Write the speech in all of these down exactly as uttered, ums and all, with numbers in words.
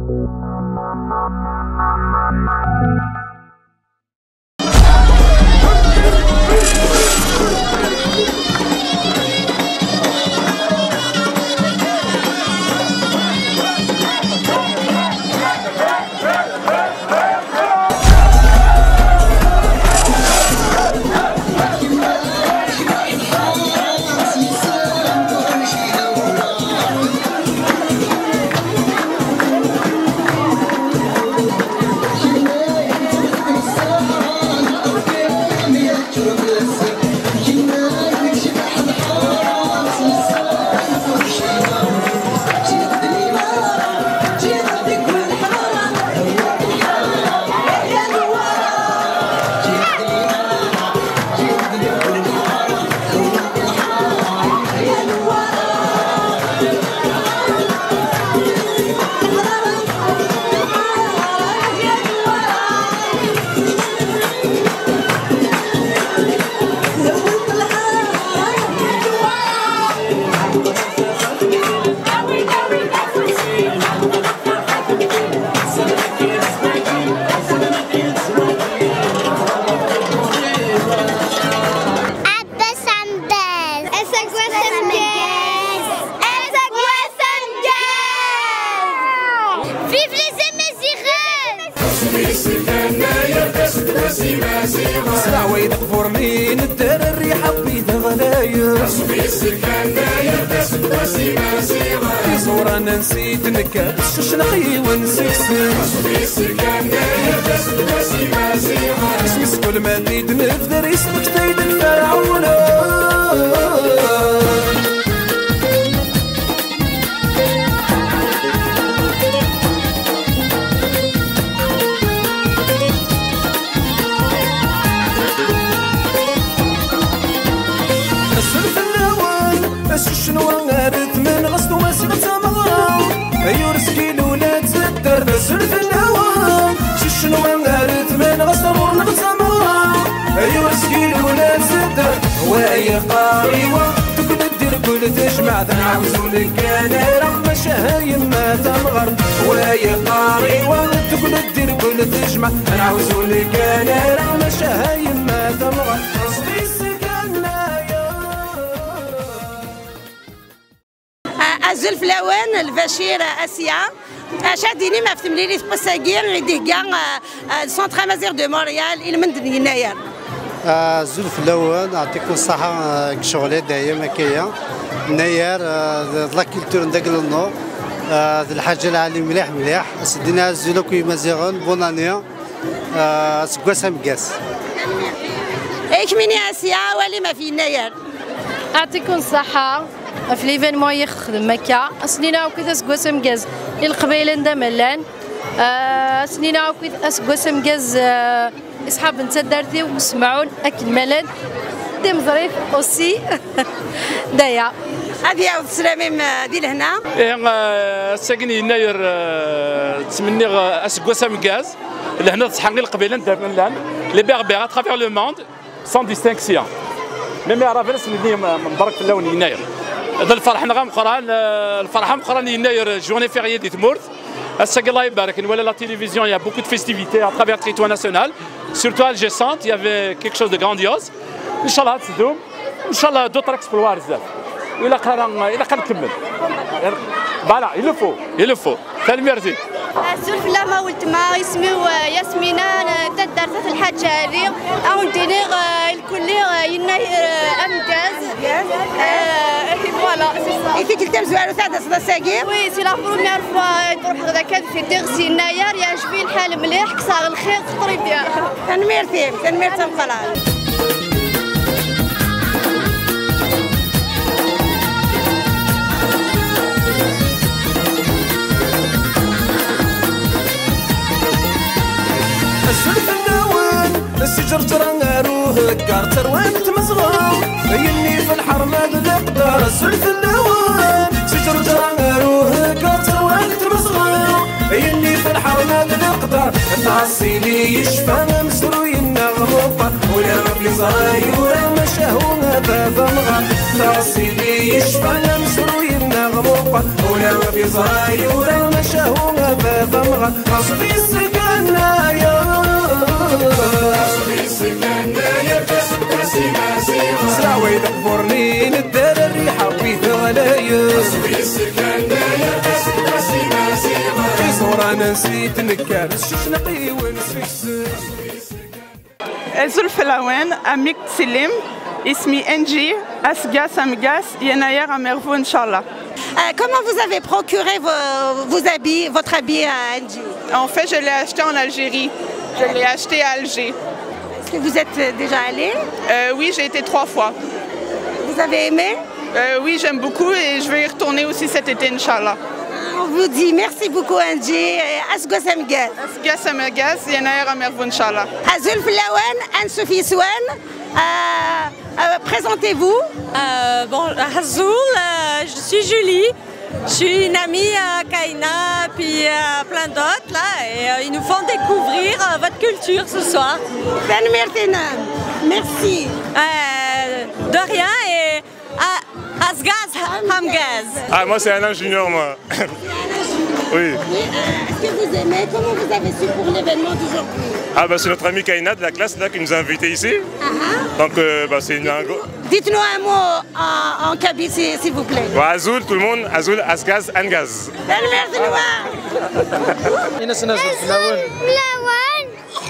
Abbas Ambaz. Aseggas ameggaz. Aseggas ameggaz. Vive les Amaziɣen! S leɛwayed qburen i nedder, rriḥa n wid ɣlayen. Iẓuran-nsen i d-nekker, s ccna yiwen seg-sen. Isem-is kul ma d-id-nebder, ismektay-d lferɛun. Azul fell-awen, a s ccenwa ar tmen ɣas tumaziɣ d tameɣra. Ay ur skil ula d taddart, azul fell-awen, s ccenwa ar tmen ɣas taɣur-nneɣ d tameɣra. Ay ur skil ula d taddart, wa yeqqar i wa, tuklal d irkul tejmaɛt, nɛawez ur neggan ara, maca ha yemma tamɣart. Wa yeqqar i wa, tuklal d irkul tejmaɛt, nɛawez ur neggan ara, maca ha yemma tamɣart. Ɣas d isgan aya. Azul fell-awen, Lbacir Asya. Acu ad d-tinim ɣef temlilit n wass-agi i d-ihegga, euh, euh, le Centre Amazigh de Montréal i lmend n Yennayer? Azul fell-awen, ɛṭikum ṣṣaḥa, euh, deg ccɣel-a dayem akka-ya. Yennayer, euh, d, d la culture n dagel n Nord, euh, d lḥaǧa lɛali mliḥ mliḥ. As-d-nini azul akk i Yimaziɣen, bonne année, euh, aseggas ameggaz. Ikmini Asya, awal-im ɣef Yennayer? Ɛṭikum ṣṣaḥa. Ɣef l'événement i xedmen akka. As-nini akk aseggas ameggaz i Leqbayel anda ma llan. Ah, as-nini akk aseggas ameggaz, ah, i ṣṣḥab n taddart-iw, Semɛun, akken ma llan. Timeẓri aussi. Daya. Ad yaweḍ sslam-im, ah, di lehna. Ih, ah, ass-agi n Yennayer, ah, ttmenniɣ, ah, aseggas ameggaz. Lehna d ṣṣeḥḥa i Leqbayel anda ma llan. Les Berbères à travers le monde. Sans distinction. Même Aɛraben, as-nini m-, mbarek fell-awen Yennayer. D lferḥ-nneɣ ameqqran, eh, lferḥ ameqqran Yennayer, journée fériée di tmurt. Ass-agi, Allah ibarek, nwala la télévision, il y a beaucoup de festivités à travers le territoire national. Surtout à Alger Centre, il y avait quelque chose de grandiose. Inchallah, ad teddum. Inchallah, d'autres exploits zdat. Ilaq ara, ilaq ad nkemmel. Voilà, il le faut, il le faut. Tanemmirt-ik. Azul fell-am a weltma, isem-iw, eh, Yasmina, eh, taddart At Lḥaǧ Ali. Ad wen-d-iniɣ, eh, lkulli, eh, Yennayer, eh, ameggaz. Eh, et voilà, c'est ça. I tikkelt tamezwarut ad d-taseḍ ass-agi? Oui, c'est la première fois, eh, ruḥeɣ d akka ad fêtiɣ s Yennayer, yeɛjeb-iyi lḥal mliḥ, kkseɣ lxir, très bien. Tanemmirt-im, tanemmirt tameqqrant. Azul fell-awen, si Ǧerǧer ar Uheggar, tarwa n tmezɣa, ayenni f lḥerma d leqder. Azul fell-awen, si Ǧerǧer ar Uheggar, tarwa n tmezɣa, ayenni f lḥerma Ad d-iqder, ṭas ili yecfa amezruy-nneɣ Muqer, ula d iẓra yura macahu a baba amɣar. Ṭas ili yecfa amezruy-nneɣ Muqer, ula d iẓra yura macahu a baba amɣar. Ɣasbi skannayer. S leɛwayed aqburen i nedder rriḥa wid ɣlayen. Iẓuran-nsen i tnekker, s cecneq-iwen seg-sen. Azul fell-awen, Amik Tsellim, isem-i Angie, aseggas ameggaz, yennayer ameɣbun, ncallah. Euh, comment vous avez procuré vos, vos habits, votre habit, euh, Angie ? En fait, je l'ai acheté en Algérie. Je l'ai acheté à Alger. Est-ce que vous êtes, euh, déjà allé ? Euh, oui, j'ai été trois fois. Vous avez aimé ? Euh, oui, j'aime beaucoup et je vais y retourner aussi cet été, Inch'Allah. On vous dit merci beaucoup, Angie. Aseggas ameggaz. Aseggas ameggaz, yennayer ameɣbun, Inch'Allah. Azul fell-awen, ansuf yes-wen. Euh, euh, présentez-vous. Euh, bon, Azul, euh, je suis Julie. Je suis une amie à Kaina, puis euh, plein d'autres, là, et euh, ils nous font découvrir euh, votre culture ce soir. Tanemmirt-inem. Merci. Euh, de rien, et à Aseggas ameggaz. Ah, moi, c'est un ingénieur, moi. Oui. Oui, euh, est-ce que vous aimez ? Comment vous avez su pour l'événement d'aujourd'hui ? Ah, bah, c'est notre ami Kaina de la classe, là, qui nous a invités ici. Ah, ah. Donc, euh, bah, c'est une, un gros... Dites-nous un mot en, en kabyle, si- s'il vous plaît. Azul, tout le monde, Azul, aseggas ameggaz. Tanemmirt-nwen. Ini-asen azul fell-awen. Lawan,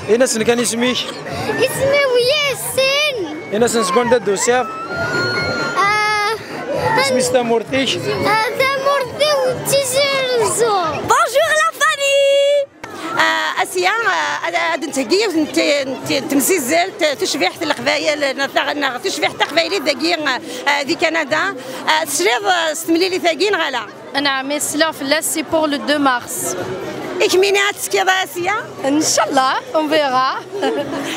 Ini-asen kan isem-ik. Isem-iw Yasin. Ini-asen seg wanda d-tusiḍ. Ah, isem-is tamurt-ik. Ah, tamurt-iw d Tizi Uzzu. Bonjour la famille. Ah, Asiya, ah, ad ad nettheggi yiwet n t- n t- n temsizzelt, tucbiḥt n Leqbayel, neɣ taɣ- neɣ tucbiḥt taqbaylit dagi, ah, di Kanada. Ah, tesliḍ, ah, s temlilit-agi neɣ ala? Naɛam, sliɣ fell-as, c'est pour le deux mars. I kemmini ad tettekkiḍ a Asiya? Inch'Allah, on verra.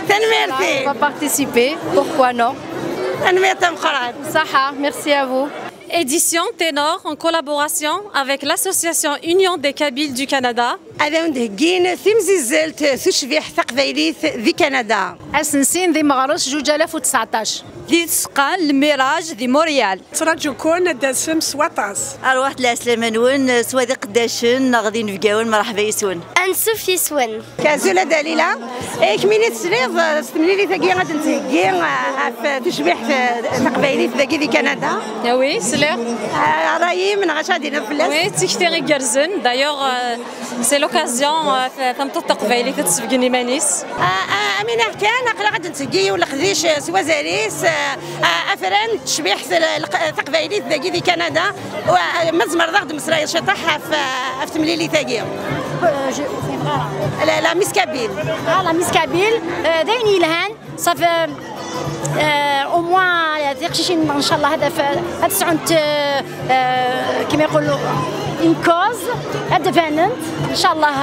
Tanemmirt-ik. On va participer, pourquoi non? Tanemmirt tameqqrant. Saha, merci à vous. Édition Ténor en collaboration avec l'association Union des Kabyles du Canada. Ad awen-d-heggin timzizzelt tucbiḥt taqbaylit di Kanada. Ass n sin di Meɣres zuǧ alaf u tseɛṭac. Di Tzeqqa n Lmiraj di Montréal. Ttraǧuken ad d-tasem s waṭas. Arwaḥ d lɛeslama-nwen, swa d iqeddacen neɣ d inebgawen, mreḥba yes-wen. Ansuf yes-wen. Azul a Dalila. Eh, kemmini tesliḍ, eh, s temlilit-agi ad d-nettheggi, eh, ɣef tecbiḥt, eh, taqbaylit dagi di Kanada? Ah oui, sliɣ. Eh, ṛṛay-im neɣ acu ad d-tiniḍ fell-as? Oui, d tikti igerrzen. D'ailleurs, euh, c'est l'occasion, euh, t- tameṭṭut taqbaylit ad tesbeggen iman-is. Ah, ah, Amina kan, aql-aɣ ad d-nettheggi yiwen leqdic, eh, s wazal-is, eh, ah, afran n tecbiḥt l- l- taqbaylit dagi di Kanada. Wa- ma tzemreḍ ad ɣ-d-meslayeḍ ciṭuḥ ɣef, ɣef temlilit-agi? Euh, je- la, la Miss Kabyle. Ah, la Miss Kabyle, euh, d ayen yelhan. Ça fait, euh, au moins, euh, tiqcicin, ncallah, ad af- ad sɛunt, euh, euh, كما يقولوا, une cause, ad d-banent, ncallah,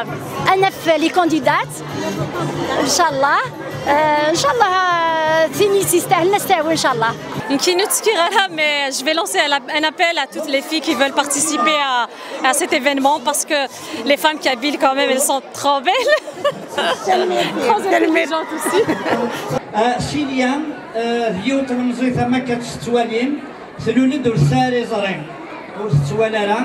euh, ad naf les candidates, ncallah, euh, ncallah, euh, tin i s-yestahlen ad s-tawi, ncallah. Nekkini ur ttekkiɣ ara, mais je vais lancer un app- un appel à toutes les filles qui veulent participer à, à cet événement, parce que les femmes kabyles, quand même, elles sont trop belles. Très intelligentes aussi. Ah, Cilia, ah, d yiwet n tlemẓit am akka tettwalim, tlul-d ur tesɛi ara iẓri, ur tettwali ara,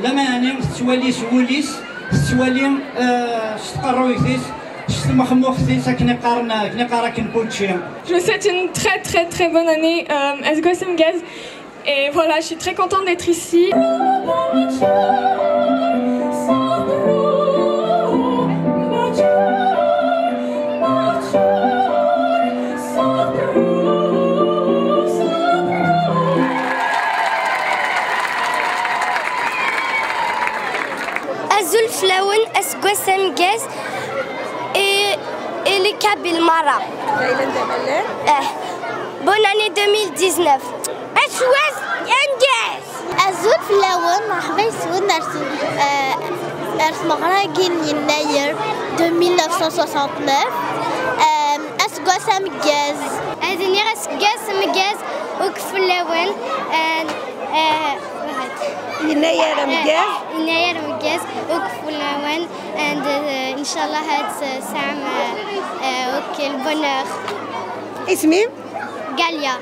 lameɛna tettwali s wul-is, tettwali, ah, s tqerruyt-is, s tmexmuxt-is, akken iqqaren, akken iqqar akken kullci. Je vous souhaite une très très très bonne année, euh, aseggas ameggaz. Et voilà, je suis très contente d'être ici. Azul fell-awen, aseggas ameggaz, et, et les Kabyles merra. Eh. Bonne année deux mille dix-neuf. Aseggas ameggaz. Azul fell-awen, mreḥba yes-wen ar t- eh, ar tmeɣra-agi n yennayer de mille neuf cent soixante-neuf. Eh, aseggas ameggaz. Ad iniɣ aseggas ameggaz akk fell-awen. Eh, eh, Yennayer ameggaz. Yennayer ameggaz, ukf lawan, and, uh, inchallah ad tesɛam, uh, uh, ok, le bonheur. Isem-im? Galia.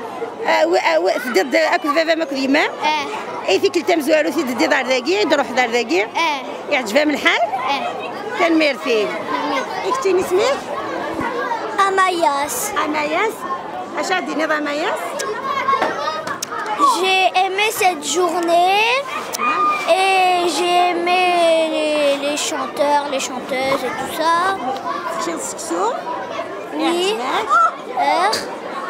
Ah, w-, ah, w-, teddiḍ akked baba-m akked yemma-m? Ah. I tikkelt tamezwarut i d-teddiḍ ar dagi, i d-truḥeḍ ar dagi? Ah. Iɛǧeb-am lḥal? Ah. Tanemmirt-im. Tanemmirt. I keččini isem-ik? Amayas. Amayas. Acu ad d-tiniḍ, Amayas? J'ai aimé cette journée et j'ai aimé les, les chanteurs, les chanteuses et tout ça. Teččiḍ seksu? Oui. Iɛǧeb-ak? Euh.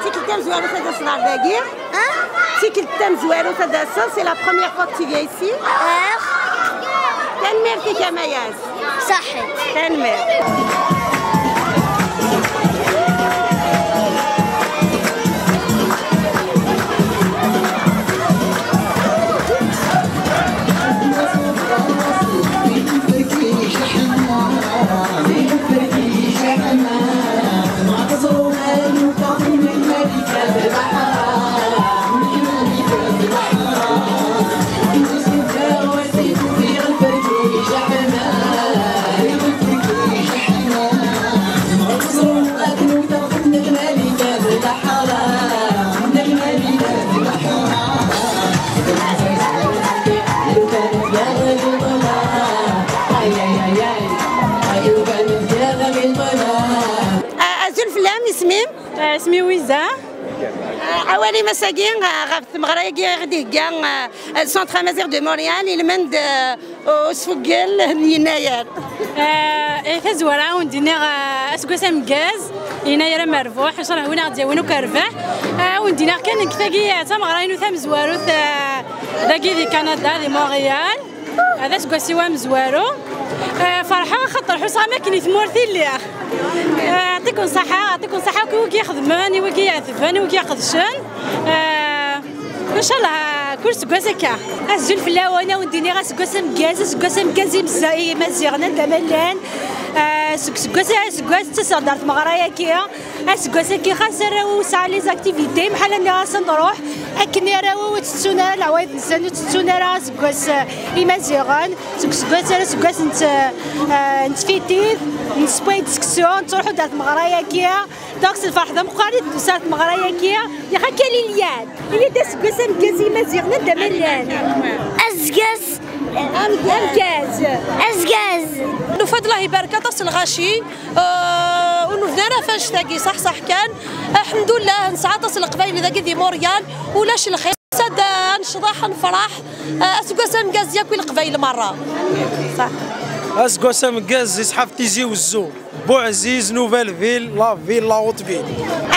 Tikkelt tamezwarut ad d-taseḍ ar dagi? Hein? Tikkelt tamezwarut ad d-taseḍ, c'est la première fois que tu viens ici? Euh. Tanemmirt-ik, Amayas. Ṣaḥit. Tanemmirt. Ah, azul fell-am, isem-im? Ah, isem-iw Wiza. Ah, awal-im ass-agi, ah, ɣef tmeɣra-agi i ɣ-d-ihegga, ah, Centre Amazigh de Montréal, ilmend, ah, usfuggel n Yennayer. Ah, eh, tazwara, ad wen-d-iniɣ, ah, aseggas ameggaz, Yennayer amerbuḥ, inchallah win aɣ-d-yawin akk rrbeḥ. Ah, ad wen-d-iniɣ kan nekk tagi, ah, d tameɣra-inu tamezwarut, ah, dagi di Kanada, di Montréal. Ah, d aseggas-iw amezwaru. Ah, ferḥeɣ axaṭer ḥusseɣ am akken i tmurt i lliɣ. Ah, yeɛṭikum ṣṣeḥḥa, yeɛṭikum ṣṣeḥḥa akk i wigi ixedmen, i wigi iɛetben, i wigi iqedcen. Ah, inchallah, kul seggas akka. Azul fell-awen, ad wen-d-iniɣ aseggas ameggaz, aseggas ameggaz i Imezza-, i Imaziɣen anda ma llan. Ah, seg useggas i aseggas ttaseɣ-d ar tmeɣra-agi. Aseggas-agi xas arraw-iw sɛan les activités, mḥal anda asen nruḥ, akken arraw-iw ur ttettun ara leɛwayed-nsen, ur ttettun ara aseggas, eh, Imaziɣen, seg useggas ar aseggas nett-, eh, nettfitid, nessewway-d seksu, nettruḥu-d ar tmeɣra-agi. Donc s lferḥ d ameqqran i d-nusa ar tmeɣra-agi. Yax akka Liliane, ini-d aseggas ameggaz i Imaziɣen anda ma llan. Aseggas Ameggaz. Azgaz. Nufa-d Allah ibarek aṭas n lɣaci, eh, ur nubda ara ɣef annect-agi, ṣaḥ, ṣaḥ kan. Aḥemdullah, nesɛa aṭas n Leqbayel dagi di Montréal, ulac lxir. Ad necḍeḥ, ad nefreḥ, eh, aseggas ameggaz yakk i Leqbayel merra. Ṣaḥ. Aseggas ameggaz, iṣḥaf Tizi Wezzu. Buɛziz, Nouvelle Ville, la ville, la haute ville.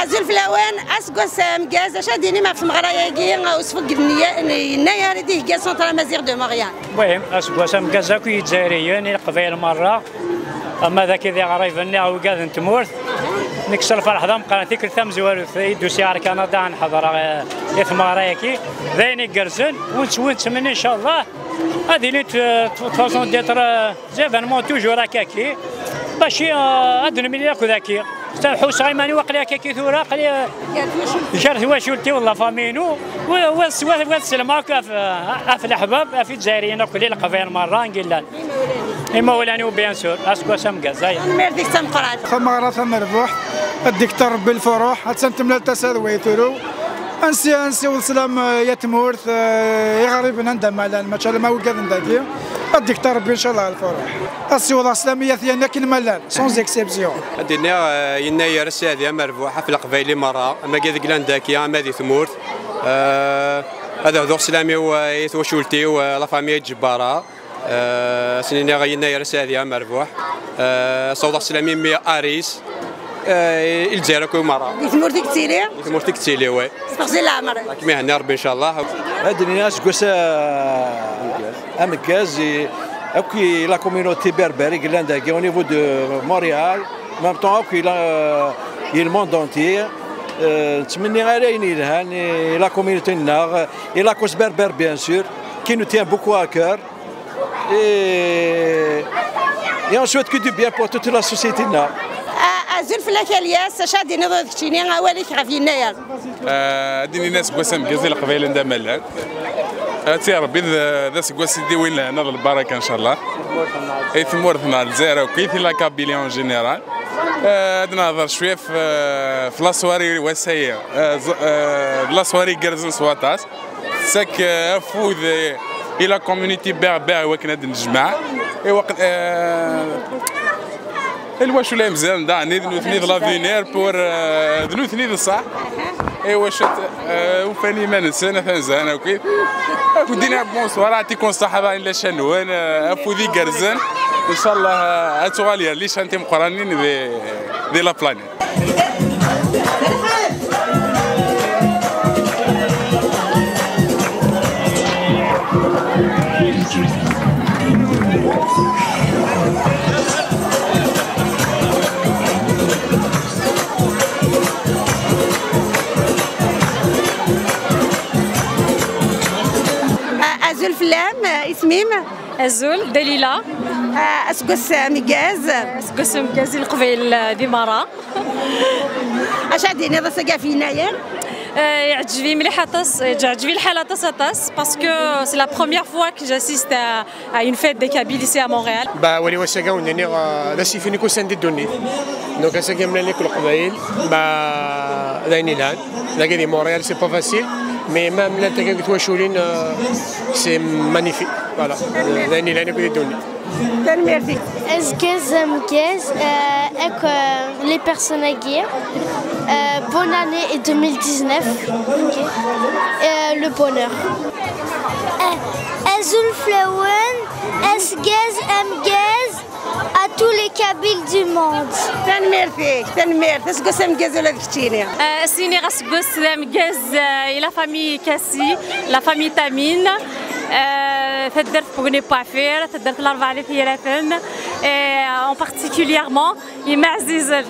Azul fell-awen, aseggas ameggaz, acu ad d-tinim ɣef tmeɣra-agi, usfuggel n Yennayer i d-ihegga Centre Amazigh de Montréal? Muhim, aseggas ameggaz akk i Yizzayriyen, i Leqbayel merra, ama d akid iɣriben neɣ wigad n tmurt. Nekk s lferḥ d ameqqran, tikkelt tamezwarut i d-usiɣ ar Kanada ad nḥeḍreɣ, eh, i tmeɣra-agi. D ayen igerrzen, ur nettw-, ur nettmenni, inchallah, ad ilint, eh, de façon d'être, eh, Des événements toujours akkaki. Bac, euh, ad nemlil akk daki. Ḥusseɣ iman-iw aql-i akkaki tura, aql-i, euh, gar twacult-iw d la famille-inu. Wa, wa, wa, wa selmeɣ akk ɣef, ɣef leḥbab, ɣef Izzayriyen akk, di Leqbayel merra i yellan. Imawlan-iw, bien sûr, aseggas ameggaz, aya. Tanemmirt-ik d tameqqrant. Tameɣra tamerbuḥt, ad d-ikter Rebbi lfuruḥ, attan temlal tasa d way turew. Ansi, ansi weslam, eh, ya tmurt, eh, iɣriben anda ma llan, mačči alamma wigad n dagi, ad d-ikter Rebbi, inchallah, lfuruḥ. Ad siwḍeɣ slamiyat yan akken ma llan, sans exception. Ad d-iniɣ, eh, Yennayer aseɛdi amerbuḥ ɣef Leqbayel merra, amagi deg llan dagi, ama di tmurt. Eh, ad hduɣ slam-iw, eh, i twacult-iw, eh, la famille Ǧebbara. Eh, ad sen-iniɣ Yennayer aseɛdi amerbuḥ. Eh, sawḍeɣ slam i mmi Aris. Eh, i Lezzayer akk i merra. Di tmurt i yettili? Di tmurt i yettili, oui. Steqsi leɛmer. Ad kem-ihenni Rebbi, inchallah. Ad d-nini aseggas, eh, ameggaz i, akk i la communauté berbère i yellan dagi au niveau de Montréal, en même temps akk i la, i le monde entier. Eh, nettmenni ala ayen yelhan i la communauté-nneɣ, i la cause berbère, bien sûr, qui nous tient beaucoup à cœur. Et, et on souhaite que du bien pour toute la société-nneɣ. Ah, azul fell-ak a Lyas, acu ad d-tiniḍ d keččini, awal-ik ɣef Yennayer? Ah, ad d-inin aseggas ameggaz i Leqbayel anda ma llan. Ati Rebbi d, d aseggas i d-iwin lehna d lbaraka, ncallah. I tmurt n Lezzayer akk, i la Kabylie en général. Eh, ad nehḍer cwiya f, f la soirée n wass-agi. Eh, ẓ-, eh, d la soirée igerrzen s waṭas. Tettak, eh, afud, eh, i la communauté berbère i wakken ad d-nejmeɛ. I wakken, eh, Lwacu la imezran daɣen, d nutni d l'avenir pour, euh, d nutni d ṣṣeḥ. Iwacu, euh, ufan iman-nsen, atan zhan akk. Akk din bonsoir, ɛṭikum ṣṣeḥḥa daɣen la chaîne-nwen, euh, afud igerrzen. Ncallah, euh, ad tuɣal yer les chantiers meqqranin di, di la planète. Azul fell-am, isem-im? Azul, Dalila. Aseggas ameggaz. Aseggas ameggaz i Leqbayel di merra. Acu ad d-tiniḍ ass-agi ɣef Yennayer? Euh, yeɛǧeb-iyi mliḥ aṭas, yeɛǧeb-iyi lḥal aṭas aṭas, parce que c'est la première fois que j'assiste à, à une fête des Kabyles ici à Montréal. Bah, wali wass-agi, wen-iniɣ, euh, d asif-nni kusan di ddunit. Donc, ass-agi, mlalen akk Leqbayel, bah, d ayen ilhan. Dagi di Montréal, c'est pas facile, mais ma mlalen akka deg twaculin, euh, c'est magnifique. Voilà, d ayen ilhan akk di ddunit. Tanemmirt-ik. Azgaz ameggaz, euh, akk, euh, les personnes-agi. Euh, bonne année et deux mille dix-neuf. Ok. Euh, le bonheur. Azul fell-awen, azgaz ameggaz, à tous les Kabyles du monde. Tanemmirt-ik, tanemmirt. Aseggas ameggaz ula d keččini. Euh, ad s-iniɣ aseggas d ameggaz, euh, i la famille Kassi, la famille Tamine, euh, taddart Bni Buɛfir, taddart Larebɛa n At Yiraten, et, euh, en particulièrement, Yemma Ɛzizen.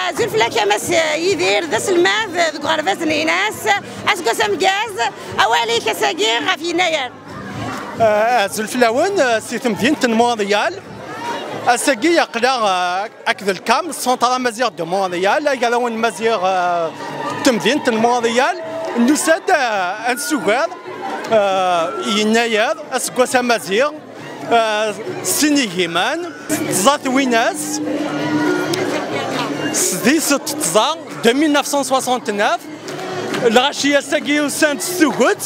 Azul fell-ak a Mass Yidir, d aselmad deg uɣerbaz n Inas. Aseggas ameggaz, awal-ik ass-agi ɣef Yennayer? Ah, azul fell-awen, ah, si temdint n Montréal. Ass-agi aql-aɣ, ah, akked le CAM, Centre Amazigh de Montréal, agraw n Maziɣ, ah, n temdint n Montréal. Nusa-d, ah, ad nsugar, ah, Yennayer, aseggas amaziɣ, ah, sin igiman, tẓa twinas, sḍis tẓa, de mille neuf cent soixante-neuf. Lɣaci ass-agi usan-d s tuget,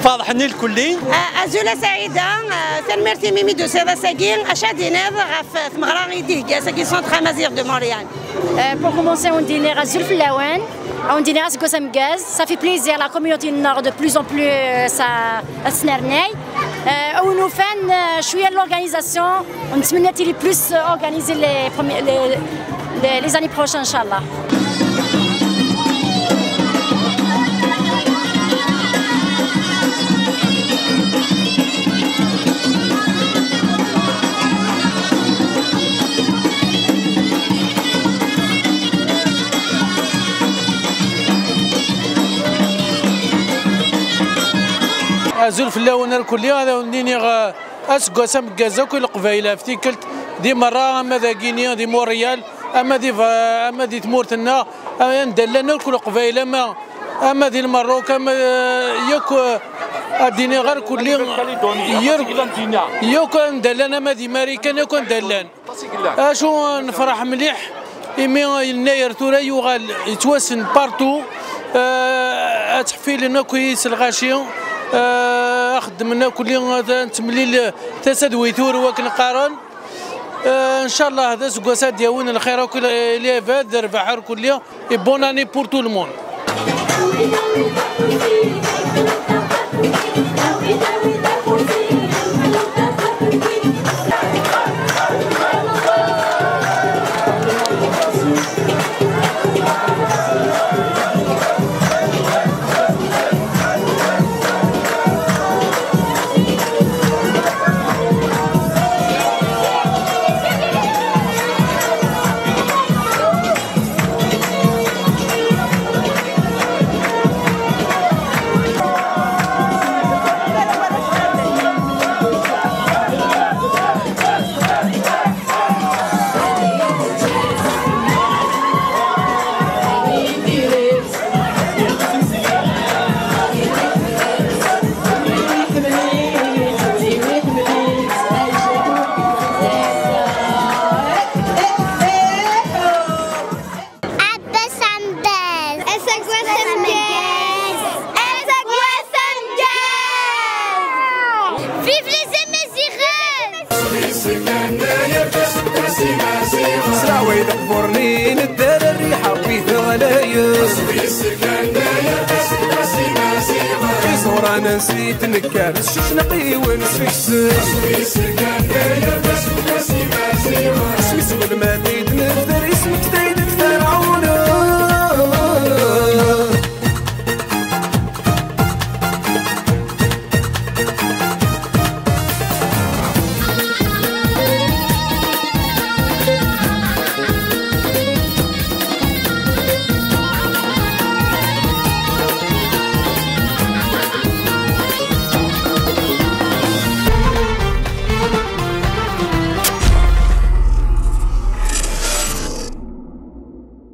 ferḥen i lkulli. Ah, azul a Saɛida, ah, tanemmirt imi mi d-tusiḍ ass-agi, acu ad d-tiniḍ ɣef tmeɣra i d-ihegga ass-agi Centre Amazigh de Montréal? Euh, pour commencer, ad wen-d-iniɣ azul fell-awen, ad wen-d-iniɣ aseggas ameggaz, ça fait plaisir, la communauté nneɣ de plus en plus, euh, ça, ad tettnernay. Euh, ad wen-ufan, euh, cwiya n l'organisation, ونتمنى تيلي plus organisé les premiers, les, les, les années prochaines, إن شاء الله. Azul fell-awen irkelli, ad awen-d-iniɣ, eh, aseggas ameggaz akk i Leqbayel ɣef tikkelt di merra, ama d agini di Montréal, ama di, ama di tmurt-nneɣ, anda llan akk Leqbayel, ama, ama di Lmerruk, ama, eh, yakk, eh, ad d-iniɣ irkelli, yakk anda llan, ama di Marikan, yakk anda llan. Acu nefreḥ mliḥ imi Yennayer tura yuɣal yettwassen partout, eh, ad ttḥeffilen akk yis lɣaci, eh, ad xeddmen akk li, ad nettemlil tasa d wituru akken qqaren. Eh, ncallah d aseggas ad d-yawin lxir akk i, i lɛibad, d rrbeḥ irkelli. Et bonne année pour tout le monde. Ansi d-nekker, tecceq neqqiwen seg-sen. Asmi s-tɣelma d-id-nebder ismek